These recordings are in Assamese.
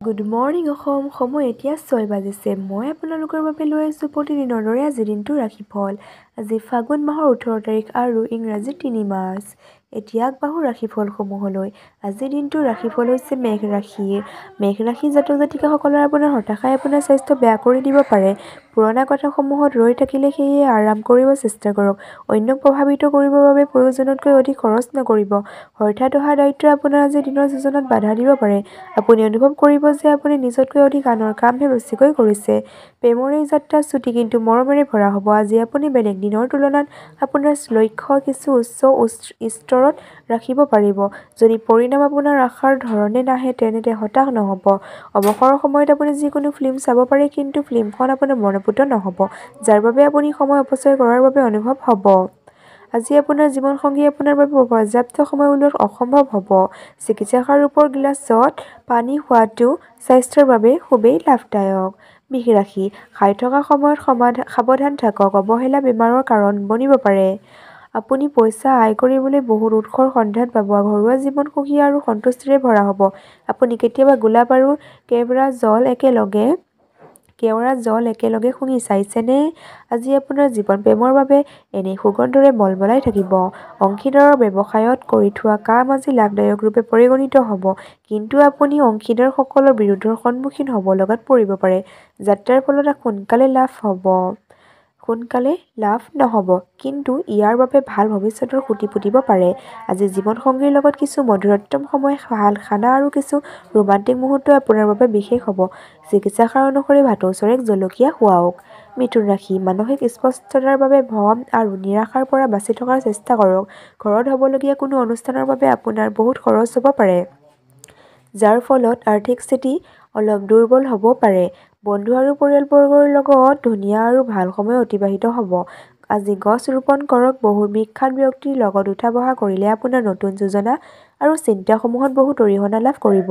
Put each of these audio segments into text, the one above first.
গুড মৰ্ণিং অসম, সময় এতিয়া 6 বাজিছে। মই আপোনালোকৰ বাবে লৈ আহিছোঁ প্ৰতিদিনৰ দৰে আজিৰ দিনটোৰ ৰাশিফল। আজি ফাগুন মাহৰ 18 তাৰিখ আৰু ইংৰাজী 3 মাৰ্চ। এতিয়া আগবাঢ়ো ৰাশিফলসমূহলৈ। আজিৰ দিনটোৰ ৰাশিফল হৈছে মেঘ ৰাশিৰ। মেঘ ৰাশি জাতক জাতিকাসকলৰ আপোনাৰ হতাশাই আপোনাৰ স্বাস্থ্য বেয়া কৰি দিব পাৰে। পুৰণা কথাসমূহত ৰৈ থাকিলে সেয়ে আৰাম কৰিব চেষ্টা কৰক। অন্যক প্ৰভাৱিত কৰিবৰ বাবে প্ৰয়োজনতকৈ অধিক খৰচ নকৰিব। হঠাৎ অহা দায়িত্বই আপোনাৰ আজিৰ দিনৰ যোজনাত বাধা দিব পাৰে। আপুনি অনুভৱ কৰিব যে আপুনি নিজতকৈ অধিক আনৰ কামহে বেছিকৈ কৰিছে। প্ৰেমৰ এই যাত্ৰা চুটি কিন্তু মৰমেৰে ভৰা হ'ব। আজি আপুনি বেলেগ দিনৰ তুলনাত আপোনাৰ লক্ষ্য কিছু উচ্চ স্তৰত ৰাখিব পাৰিব। যদি পৰিণাম আপোনাৰ আশাৰ ধৰণে নাহে তেন্তে হতাশ নহ'ব। অৱসৰৰ সময়ত আপুনি যিকোনো ফিল্ম চাব পাৰে, কিন্তু ফিল্মখন আপোনাৰ মনোপুত নহ'ব, যাৰ বাবে আপুনি সময় অপচয় কৰাৰ বাবে অনুভৱ হ'ব। আজি আপোনাৰ জীৱনসংগী আপোনাৰ বাবে পৰ্যাপ্ত সময় উলিওৱাত অসম্ভৱ হ'ব। চিকিৎসাৰ ৰূপৰ গিলাচত পানী খোৱাটো স্বাস্থ্যৰ বাবে খুবেই লাভদায়ক। বৃষ ৰাশি, খাই থকা সময়ত সাৱধান থাকক। অৱহেলা বেমাৰৰ কাৰণ বনিব পাৰে। আপুনি পইচা আয় কৰিবলৈ বহুত উৎসৰ সন্ধান পাব। ঘৰুৱা জীৱন সুখী আৰু সন্তুষ্টিৰে ভৰা হ'ব। আপুনি কেতিয়াবা গোলাপ আৰু কেওড়া জল একেলগে শুঙি চাইছেনে? আজি আপোনাৰ জীৱন প্ৰেমৰ বাবে এনে সুগন্ধৰে মলমলাই থাকিব। অংশীদাৰৰ ব্যৱসায়ত কৰি থোৱা কাম আজি লাভদায়ক ৰূপে পৰিগণিত হ'ব, কিন্তু আপুনি অংশীদাৰসকলৰ বিৰোধৰ সন্মুখীন হ'ব লগাত পৰিব পাৰে। যাত্ৰাৰ ফলত সোনকালে লাভ নহ'ব, কিন্তু ইয়াৰ বাবে ভাল ভৱিষ্যতৰ খুঁটি পুতিব পাৰে। আজি জীৱনসংগীৰ লগত কিছু মধুৰতম সময়, ভাল খানা আৰু কিছু ৰোমান্টিক মুহূৰ্ত আপোনাৰ বাবে বিশেষ হ'ব। চিকিৎসাৰ অনুসৰি ভাটৌ চৰাইক জলকীয়া খুৱাওক। মিথুন ৰাশি, মানসিক স্পষ্টতাৰ বাবে ভ্ৰম আৰু নিৰাশাৰ পৰা বাচি থকাৰ চেষ্টা কৰক। ঘৰত হ'বলগীয়া কোনো অনুষ্ঠানৰ বাবে আপোনাৰ বহুত খৰচ হ'ব পাৰে, যাৰ ফলত আৰ্থিক স্থিতি অলপ দুৰ্বল হ'ব পাৰে। বন্ধু আৰু পৰিয়ালবৰ্গৰ লগত ধুনীয়া আৰু ভাল সময় অতিবাহিত হ'ব। আজি গছ ৰোপণ কৰক। বহু বিখ্যাত ব্যক্তিৰ লগত উঠা বহা কৰিলে আপোনাৰ নতুন যোজনা আৰু চিন্তাসমূহত বহুত অৰিহণা লাভ কৰিব।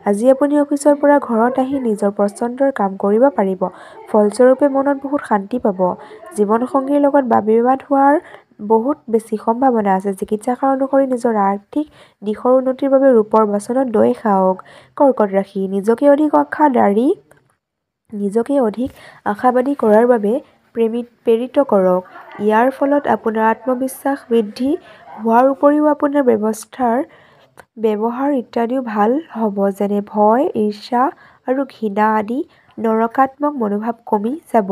আজি আপুনি অফিচৰ পৰা ঘৰত আহি নিজৰ পচন্দৰ কাম কৰিব পাৰিব। ফলস্বৰূপে মনত বহুত শান্তি পাব। জীৱনসংগীৰ লগত বাদ বিবাদ হোৱাৰ বহুত বেছি সম্ভাৱনা আছে। চিকিৎসাৰ অনুসৰি নিজৰ আৰ্থিক দিশৰ উন্নতিৰ বাবে ৰূপৰ বাচনত দৈ খাওক। কৰ্কট ৰাশি, নিজকে অধিক আশাবাদী কৰাৰ বাবে প্ৰেৰিত কৰক। ইয়াৰ ফলত আপোনাৰ আত্মবিশ্বাস বৃদ্ধি হোৱাৰ উপৰিও আপোনাৰ ব্যৱহাৰ ইত্যাদিও ভাল হ'ব, যেনে ভয়, ঈৰ্ষা আৰু ঘৃণা আদি নকাৰাত্মক মনোভাৱ কমি যাব।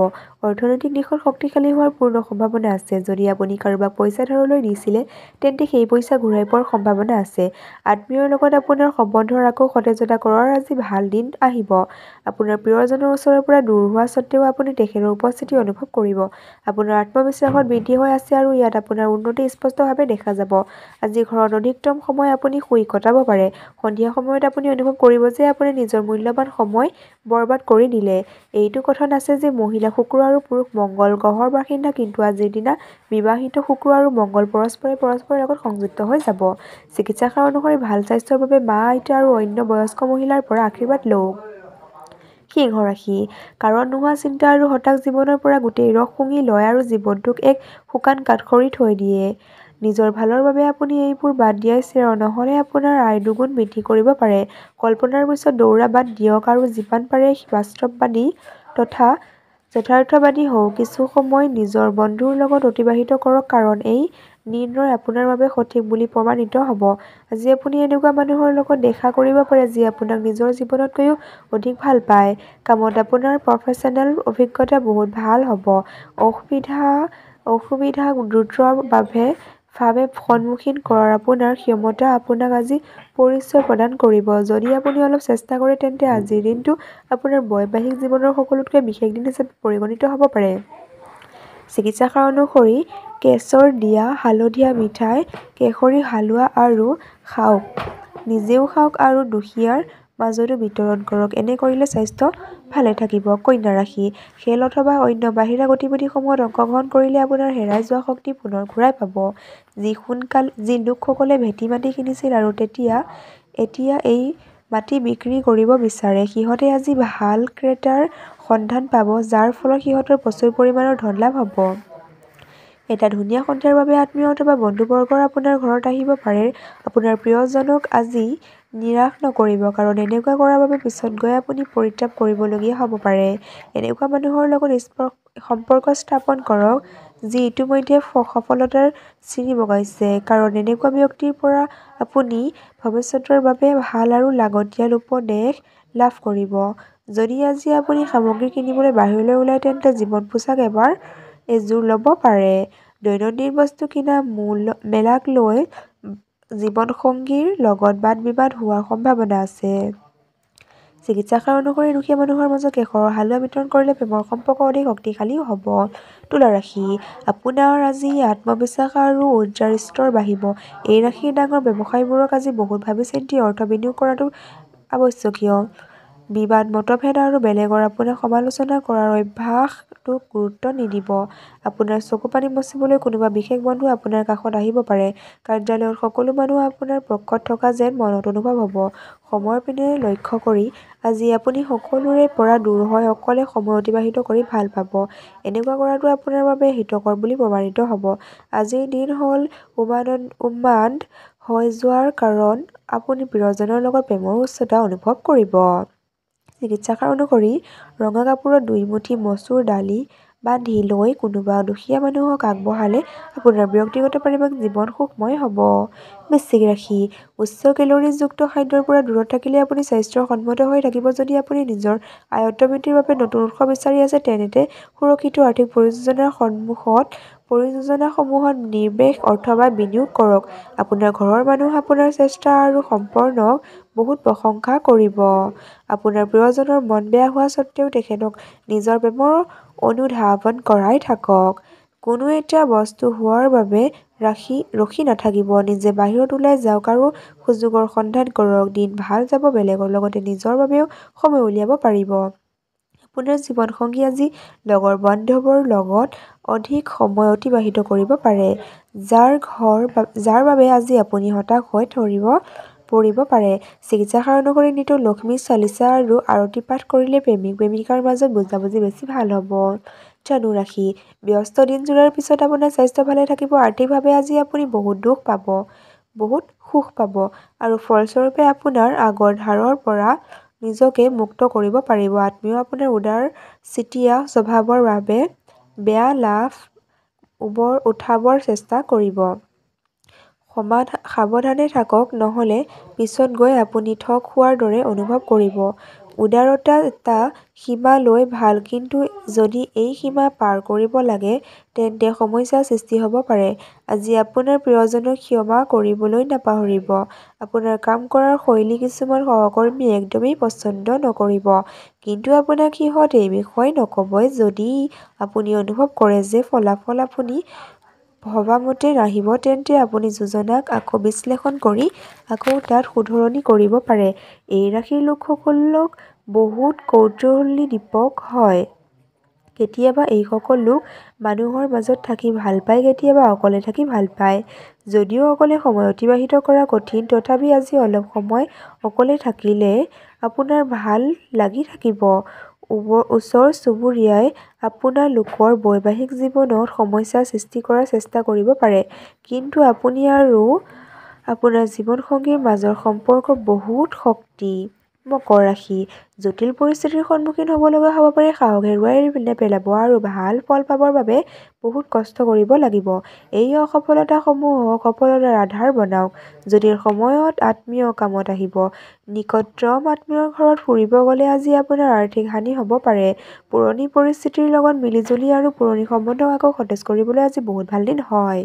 অৰ্থনৈতিক দিশত শক্তিশালী হোৱাৰ পূৰ্ণ সম্ভাৱনা আছে। যদি আপুনি কাৰোবাক পইচা ধাৰলৈ দিছিলে তেন্তে সেই পইচা ঘূৰাই পোৱাৰ সম্ভাৱনা আছে। আত্মীয়ৰ লগত আপোনাৰ সম্বন্ধৰ আকৌ সতেজতা কৰাৰ আজি ভাল দিন আহিব। আপোনাৰ প্ৰিয়জনৰ ওচৰৰ পৰা দূৰ হোৱা স্বত্বেও আপুনি তেখেতৰ উপস্থিতি অনুভৱ কৰিব। আপোনাৰ আত্মবিশ্বাসত বৃদ্ধি হৈ আছে আৰু ইয়াত আপোনাৰ উন্নতি স্পষ্টভাৱে দেখা যাব। আজি ঘৰত অধিকতম সময় আপুনি শুই কটাব পাৰে। সন্ধিয়া সময়ত আপুনি অনুভৱ কৰিব যে আপুনি নিজৰ মূল্যৱান সময় বৰবাদ কৰি দিলে। এইটো কথন আছে যে মহিলা শুক্ৰ আৰু পুৰুষ মংগল গ্ৰহৰ বাসিন্দা, কিন্তু আজিৰ দিনা বিবাহিত শুক্ৰ আৰু মংগল পৰস্পৰে পৰস্পৰৰ লগত সংযুক্ত হৈ যাব। চিকিৎসাৰ অনুসৰি ভাল স্বাস্থ্যৰ বাবে মা, আইতা আৰু অন্য বয়স্ক মহিলাৰ পৰা আশীৰ্বাদ লওক। সিংহ ৰাশি, কাৰণ নোহোৱা চিন্তা আৰু হতাশ জীৱনৰ পৰা গোটেই ৰস শুঙি লয় আৰু জীৱনটোক এক শুকান কাঠখৰি থৈ দিয়ে। নিজৰ ভালৰ বাবে আপুনি এইবোৰ বাদ দিয়াই শ্ৰেয়, নহ'লে আপোনাৰ আয় দুগুণ বৃদ্ধি কৰিব পাৰে। কল্পনাৰ পিছত দৌৰা বাদ দিয়ক আৰু যিমান পাৰে বাস্তৱবাদী তথা যথাৰ্থবাদী হওক। কিছু সময় নিজৰ বন্ধুৰ লগত অতিবাহিত কৰক, কাৰণ এই নিৰ্ণয় আপোনাৰ বাবে সঠিক বুলি প্ৰমাণিত হ'ব। আজি আপুনি এনেকুৱা মানুহৰ লগত দেখা কৰিব পাৰে যি আপোনাক নিজৰ জীৱনতকৈও অধিক ভাল পায়। কামত আপোনাৰ প্ৰফেচনেল অভিজ্ঞতা বহুত ভাল হ'ব। অসুবিধা দ্ৰুতভাৱে সন্মুখীন কৰাৰ আপোনাৰ ক্ষমতা আপোনাক আজি পৰিচয় প্ৰদান কৰিব। যদি আপুনি অলপ চেষ্টা কৰে তেন্তে আজিৰ দিনটো আপোনাৰ বৈবাহিক জীৱনৰ সকলোতকৈ বিশেষ দিন হিচাপে পৰিগণিত হ'ব পাৰে। চিকিৎসাৰ অনুসৰি কেশৰ দিয়া হালধীয়া মিঠাই, কেশৰী হালোৱা আৰু খাওক। নিজেও খাওক আৰু দুখীয়াৰ মাজতো বিতৰণ কৰক। এনে কৰিলে স্বাস্থ্য ভালে থাকিব। কন্যা ৰাশি, খেল অথবা অন্য বাহিৰা গতিবিধিসমূহত অংশগ্ৰহণ কৰিলে আপোনাৰ হেৰাই যোৱা শক্তি পুনৰ ঘূৰাই পাব। যি লোকসকলে ভেটি মাটি কিনিছিল আৰু এতিয়া এই মাটি বিক্ৰী কৰিব বিচাৰে, সিহঁতে আজি ভাল ক্ৰেতাৰ সন্ধান পাব, যাৰ ফলত সিহঁতৰ প্ৰচুৰ পৰিমাণৰ ধন লাভ হ'ব। এটা ধুনীয়া সন্ধিয়াৰ বাবে আত্মীয় অথবা বন্ধুবৰ্গৰ আপোনাৰ ঘৰত আহিব পাৰে। আপোনাৰ প্ৰিয়জনক আজি নিৰাশ নকৰিব কাৰণ এনেকুৱা কৰাৰ বাবে পিছত গৈ আপুনি পৰিতাপ কৰিবলগীয়া হ'ব পাৰে। এনেকুৱা মানুহৰ লগত সম্পৰ্ক স্থাপন কৰক যি ইতিমধ্যে সফলতাৰ চিৰি বগাইছে। কাৰণ এনেকুৱা ব্যক্তিৰ পৰা আপুনি ভৱিষ্যতৰ বাবে ভাল আৰু লাগতিয়াল উপদেশ লাভ কৰিব। যদি আজি আপুনি সামগ্ৰী কিনিবলৈ বাহিৰলৈ ওলায় তেন্তে জীৱন পোছাক এবাৰ এযোৰ ল'ব পাৰে। দৈনন্দিন বস্তু কিনা মেলাক লৈ জীৱনসংগীৰ লগত বাদ-বিবাদ হোৱাৰ সম্ভাৱনা আছে। চিকিৎসাশাস্ত্ৰ অনুসৰি দুখীয়া মানুহৰ মাজত কেশৰৰ হালৱা বিতৰণ কৰিলে প্ৰেমৰ সম্পৰ্ক অধিক শক্তিশালী হ'ব। তুলা ৰাশি আপোনাৰ আজি আত্মবিশ্বাস আৰু উৰ্জাৰ স্তৰ বাঢ়িব। এই ৰাশিৰ ডাঙৰ ব্যৱসায়বোৰক আজি বহুত ভাবি-চিন্তি অৰ্থ বিনিয়োগ কৰাটো আৱশ্যকীয়। বিবাদ, মতভেদ আৰু বেলেগৰ আপোনাক সমালোচনা কৰাৰ অভ্যাসটোক গুৰুত্ব নিদিব। আপোনাৰ চকুপানী মচিবলৈ কোনোবা বিশেষ বন্ধু আপোনাৰ কাষত আহিব পাৰে। কাৰ্যালয়ত সকলো মানুহ আপোনাৰ পক্ষত থকা যেন মনত অনুভৱ হ'ব। সময়ৰ পিনে লক্ষ্য কৰি আজি আপুনি সকলোৰে পৰা দূৰ হৈ অকলে সময় অতিবাহিত কৰি ভাল পাব। এনেকুৱা কৰাটো আপোনাৰ বাবে হিতকৰ বুলি প্ৰমাণিত হ'ব। আজিৰ দিন হ'ল উন্মাদ হৈ যোৱাৰ কাৰণ আপুনি প্ৰিয়জনৰ লগত প্ৰেমৰ উচ্চতা অনুভৱ কৰিব। চিকিৎসাশাস্ত্ৰ অনুসৰি ৰঙা কাপোৰত দুই মুঠি মচুৰ দালি বান্ধি লৈ কোনোবা দুখীয়া মানুহক আগবঢ়ালে আপোনাৰ ব্যক্তিগত পাৰিবাৰিক জীৱন সুখময় হ'ব। বৃশ্চিক ৰাশি উচ্চ কেলৰিযুক্ত খাদ্যৰ পৰা দূৰত থাকিলে আপুনি স্বাস্থ্যসন্মত হৈ থাকিব। যদি আপুনি নিজৰ আয়ত্ব বৃদ্ধিৰ বাবে নতুন উৎস বিচাৰি আছে, তেন্তে সুৰক্ষিত আৰ্থিক পৰিযোজনাসমূহত নিৱেশ অথবা বিনিয়োগ কৰক। আপোনাৰ ঘৰৰ মানুহ আপোনাৰ চেষ্টা আৰু সমৰ্পণক বহুত প্ৰশংসা কৰিব। আপোনাৰ প্ৰিয়জনৰ মন বেয়া হোৱা সত্ত্বেও তেখেতক নিজৰ প্ৰেমৰ অনুধাৱন কৰাই থাকক। কোনো এটা বস্তু হোৱাৰ বাবে ৰখি নাথাকিব। নিজে বাহিৰত ওলাই যাওক আৰু সুযোগৰ সন্ধান কৰক। দিন ভাল যাব বেলেগৰ লগতে নিজৰ বাবেও সময় উলিয়াব পাৰিব। আপোনাৰ জীৱনসংগী আজি লগৰ বান্ধৱৰ লগত অধিক সময় অতিবাহিত কৰিব পাৰে। যাৰ বাবে আজি আপুনি হতাশ হৈ পৰিব পাৰে। চিকিৎসাশাস্ত্ৰ অনুসৰি নিতৌ লক্ষ্মী চালিছা আৰু আৰতি পাঠ কৰিলে প্ৰেমিক-প্ৰেমিকাৰ মাজত বুজাবুজি বেছি ভাল হ'ব। ধনু ৰাশি ব্যস্ত দিনযোৰাৰ পিছত আপোনাৰ স্বাস্থ্য ভালে থাকিব। আৰ্থিকভাৱে আজি আপুনি বহুত সুখ পাব আৰু ফলস্বৰূপে আপোনাৰ আগৰ ধাৰৰ পৰা নিজকে মুক্ত কৰিব পাৰিব। আত্মীয়ই আপোনাৰ উদাৰচিতীয়া স্বভাৱৰ বাবে বেয়া লাভ উঠাবৰ চেষ্টা কৰিব। সাৱধানে থাকক নহ'লে পিছত গৈ আপুনি ঠগ খোৱাৰ দৰে অনুভৱ কৰিব। উদাৰতা এটা সীমা লৈ ভাল কিন্তু যদি এই সীমা পাৰ কৰিব লাগে তেন্তে সমস্যাৰ সৃষ্টি হ'ব পাৰে। আজি আপোনাৰ প্ৰিয়জনক ক্ষমা কৰিবলৈ নাপাহৰিব। আপোনাৰ কাম কৰাৰ শৈলী কিছুমান সহকৰ্মীয়ে একদমেই পছন্দ নকৰিব। কিন্তু আপোনাক সিহঁতে এই বিষয়ে নক'ব। যদি আপুনি অনুভৱ কৰে যে ফলাফল আপুনি ভবামতে নাহিব তেন্তে আপুনি যোজনাক আকৌ বিশ্লেষণ কৰি আকৌ তাত শুধৰণি কৰিব পাৰে। এই ৰাশিৰ লোকসকল বহুত কৌতূহলোদ্দীপক হয়। কেতিয়াবা এইসকল লোক মানুহৰ মাজত থাকি ভাল পায় কেতিয়াবা অকলে থাকি ভাল পায়। যদিও অকলে সময় অতিবাহিত কৰা কঠিন তথাপি আজি অলপ সময় অকলে থাকিলে আপোনাৰ ভাল লাগি থাকিব। ওচৰ-চুবুৰীয়াই আপোনালোকৰ বৈবাহিক জীৱনত সমস্যাৰ সৃষ্টি কৰাৰ চেষ্টা কৰিব পাৰে। কিন্তু আপুনি আৰু আপোনাৰ জীৱনসংগীৰ মাজৰ সম্পৰ্ক বহুত শক্তি। মকৰ ৰাশি জটিল পৰিস্থিতিৰ সন্মুখীন হ'ব লগা হ'ব পাৰে। সাহস হেৰুৱাই নেপেলাব আৰু ভাল ফল পাবৰ বাবে বহুত কষ্ট কৰিব লাগিব। এই অসফলতাসমূহক সফলতাৰ আধাৰ বনাওক। জটিল সময়ত আত্মীয় কামত আহিব। নিকটতম আত্মীয়ৰ ঘৰত ফুৰিব গ'লে আজি আপোনাৰ আৰ্থিক হানি হ'ব পাৰে। পুৰণি পৰিচিতিৰ লগত মিলিজুলি আৰু পুৰণি সম্বন্ধক আকৌ সতেজ কৰিবলৈ আজি বহুত ভাল দিন হয়।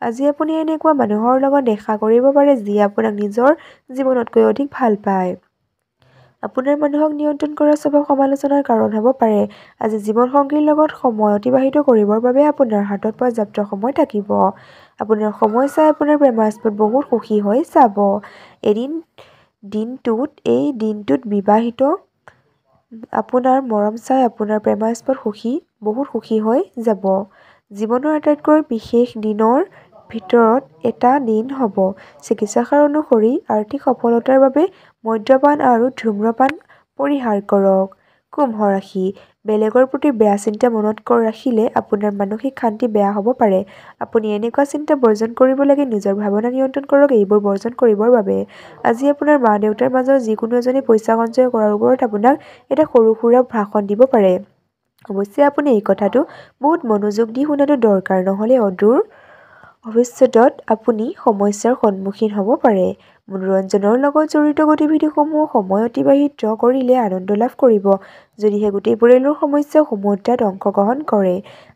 আজি আপুনি এনেকুৱা মানুহৰ লগত দেখা কৰিব পাৰে যিয়ে আপোনাক নিজৰ জীৱনতকৈ অধিক ভাল পায়। আপোনাৰ মানুহক নিয়ন্ত্ৰণ কৰাৰ স্বভাৱ সমালোচনাৰ কাৰণ হ'ব পাৰে। আজি জীৱনসংগীৰ লগত সময় অতিবাহিত কৰিবৰ বাবে আপোনাৰ হাতত পৰ্যাপ্ত সময় থাকিব। আপোনাৰ সময় চাই আপোনাৰ প্ৰেমাস্পদ বহুত সুখী হৈ যাব। এই দিনটোত বিবাহিত আপোনাৰ মৰম চাই আপোনাৰ প্ৰেমাস্পদ বহুত সুখী হৈ যাব। জীৱনৰ আটাইতকৈ বিশেষ দিনৰ ভিতৰত এটা দিন হ'ব। চিকিৎসাশাস্ত্ৰ অনুসৰি আৰ্থিক সফলতাৰ বাবে মদ্যপান আৰু ধূমপান পৰিহাৰ কৰক। কুম্ভ ৰাশি, বেলেগৰ প্ৰতি বেয়া চিন্তা মনত ৰাখিলে আপোনাৰ মানসিক শান্তি বেয়া হ'ব পাৰে। আপুনি এনেকুৱা চিন্তা বৰ্জন কৰিব লাগে। নিজৰ ভাৱনা নিয়ন্ত্ৰণ কৰক এইবোৰ বৰ্জন কৰিবৰ বাবে। আজি আপোনাৰ মা-দেউতাৰ মাজৰ যিকোনো এজনে পইচা সঞ্চয় কৰাৰ ওপৰত আপোনাক এটা সৰু-সুৰা ভাষণ দিব পাৰে। অৱশ্যে আপুনি এই কথাটো বহুত মনোযোগ দি শুনাটো দৰকাৰ, নহ'লে অদূৰ ভৱিষ্যতত আপুনি সমস্যাৰ সন্মুখীন হ'ব পাৰে। মনোৰঞ্জনৰ লগত জড়িত গতিবিধিসমূহ সময় অতিবাহিত কৰিলে আনন্দ লাভ কৰিব, যদিহে গোটেই পৰিয়ালৰ সমস্যাসমূহ তাত অংশগ্ৰহণ কৰে।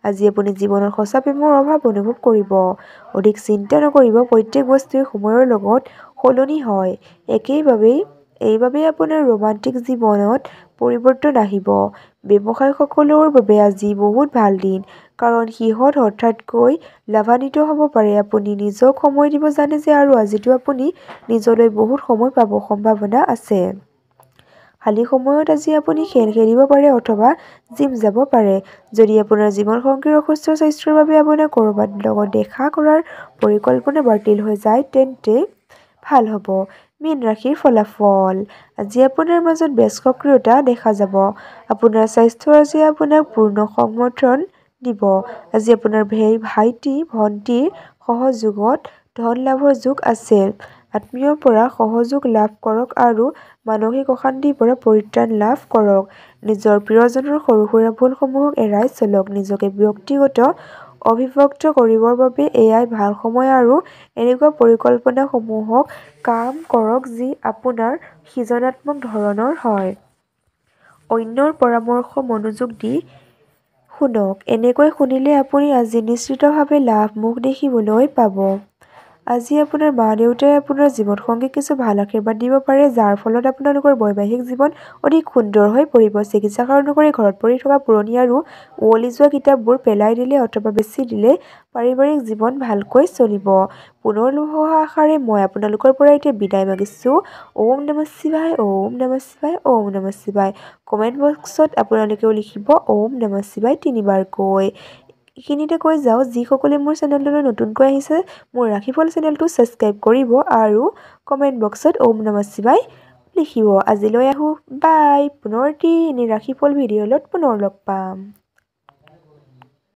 আজি আপুনি জীৱনত সঁচা প্ৰেমৰ অভাৱ অনুভৱ কৰিব। অধিক চিন্তা নকৰিব, প্ৰত্যেক বস্তুৱেই সময়ৰ লগত সলনি হয়। এইবাবেই আপোনাৰ ৰোমান্টিক জীৱনত পৰিৱৰ্তন আহিব। ব্যৱসায়ীসকলৰ বাবে আজি বহুত ভাল দিন, কাৰণ সিহঁত হঠাৎকৈ লাভান্বিত হ'ব পাৰে। আপুনি নিজক সময় দিব জানে আৰু আজিতো আপুনি নিজলৈ বহুত সময় পাব সম্ভাৱনা আছে। খালী সময়ত আজি আপুনি খেল খেলিব পাৰে অথবা জিম যাব পাৰে। যদি আপোনাৰ জীৱনসংগীৰ অসুস্থ স্বাস্থ্যৰ বাবে আপোনাক কাৰোবাৰ লগত দেখা কৰাৰ পৰিকল্পনা বাতিল হৈ যায় তেন্তে ভাল হ'ব। মীন ৰাশিৰ ফলাফল, আজি আপোনাৰ মাজত বেছ সক্ৰিয়তা দেখা যাব। আপোনাৰ স্বাস্থ্য আজি আপোনাক পূৰ্ণ সমৰ্থন দিব। আজি আপোনাৰ ভাইটি-ভণ্টিৰ সহযোগত ধন লাভৰ যোগ আছে। আত্মীয়ৰ পৰা সহযোগ লাভ কৰক আৰু মানসিক অশান্তিৰ পৰা পৰিত্ৰাণ লাভ কৰক। নিজৰ প্ৰিয়জনৰ সৰু-সুৰা ভুলসমূহক এৰাই চলক। নিজকে ব্যক্তিগত অভিব্যক্ত কৰিবৰ বাবে এয়াই ভাল সময় আৰু এনেকুৱা পৰিকল্পনাসমূহক কাম কৰক যি আপোনাৰ সৃজনাত্মক ধৰণৰ হয়। অন্যৰ পৰামৰ্শ মনোযোগ দি শুনক। এনেকৈ শুনিলে আপুনি আজি নিশ্চিতভাৱে লাভ মুখ দেখিবলৈ পাব। আজি আপোনাৰ মা-দেউতাই আপোনাৰ জীৱনসংগীক কিছু ভাল আশীৰ্বাদ দিব পাৰে, যাৰ ফলত আপোনালোকৰ বৈবাহিক জীৱন অধিক সুন্দৰ হৈ পৰিব। চিকিৎসা অনুসৰি ঘৰত পৰি থকা পুৰণি আৰু উৱলি যোৱা কিতাপবোৰ পেলাই দিলে অথবা বেচি দিলে পাৰিবাৰিক জীৱন ভালকৈ চলিব। পুনৰ লগ হোৱাৰ আশাৰে মই আপোনালোকৰ পৰা এতিয়া বিদায় মাগিছোঁ। ওম নমঃ শিৱায়, ওম নমঃ শিৱায়, ওম নমঃ শিৱায়। কমেণ্ট বক্সত আপোনালোকেও লিখিব ওম নমঃ শিৱায় তিনিবাৰকৈ। এইখিনিতে কৈ যাওঁ, যিসকলে মোৰ চেনেলটোলৈ নতুনকৈ আহিছে মোৰ ৰাশিফল চেনেলটো ছাবস্ক্ৰাইব কৰিব আৰু কমেণ্ট বক্সত ওম নমঃ শিৱায় লিখিব। আজিলৈ আহোঁ, বাই। পুনৰ এটি এনে ৰাশিফল ভিডিঅ'ত পুনৰ লগ পাম।